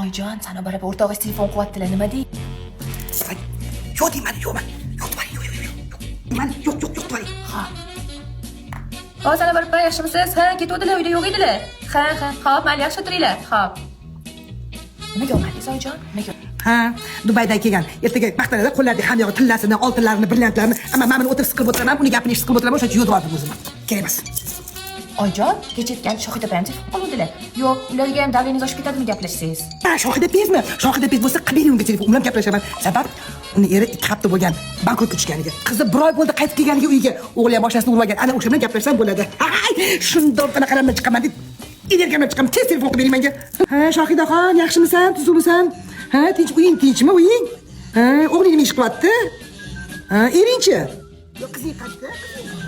Oyijon, Sanobar opa, o'rtog'ingiz telefon qilyaptilar, nima dey? Voy, yo'q deyman, yo'qman, yo'q tuvaring, yo'q, yo'q, yo'q, yo'q, yo'q, yo'q, yo'q, tuvaring. Ha. O, Sanobar opa, yaxshimisiz? Ha, ketuvdilar, uyda yo'q edilar. Ha, xo'p, mayli, yaxshi o'tiringlar. Xo'p. Nimaga olmadingiz, oyijon? Nimaga? Ha, Dubaydan kelgan. Ertaga maqtanadi, qo'llaridagi hamma yog'i tillasini, oltinlarini, brilliantlarini. Amma men buni o'tirib siqilib o'tiraman, uni gapini eshitib siqilib o'tiraman, o'shaning uchun yo'q deyordim o'zim. Kerak emas. Oyijon, kecha aytgan Shohida opam telefon qiluvdilar. Yo'q, ularga ham давление ngiz oshib ketadimi gaplashsangiz? Ha, Shohida pezmi? Shohida pez bo'lsa, qilib bering unga telefon. U bilan gaplashaman. Sabab uni eri 2 hafta bo'lgan bankrotga tushganiga. Qizi bir oy bo'ldi qaytib kelganiga uyga. O'g'li ham boshlashini urib olgan. Ana o'sha bilan gaplashsam bo'ladi. Hay, shundoq qanaqalardan chiqaman deb energiyamdan chiqaman. Tez telefon qilib bering menga. Ha, Shohidaxon, yaxshimisan? Tuzukmisan? Ha, tinch uying tinchmi uying? Ha, o'g'ling nima ish qilyapti? Ha, eringchi? Yo'q, qizing qayerda? Qizing.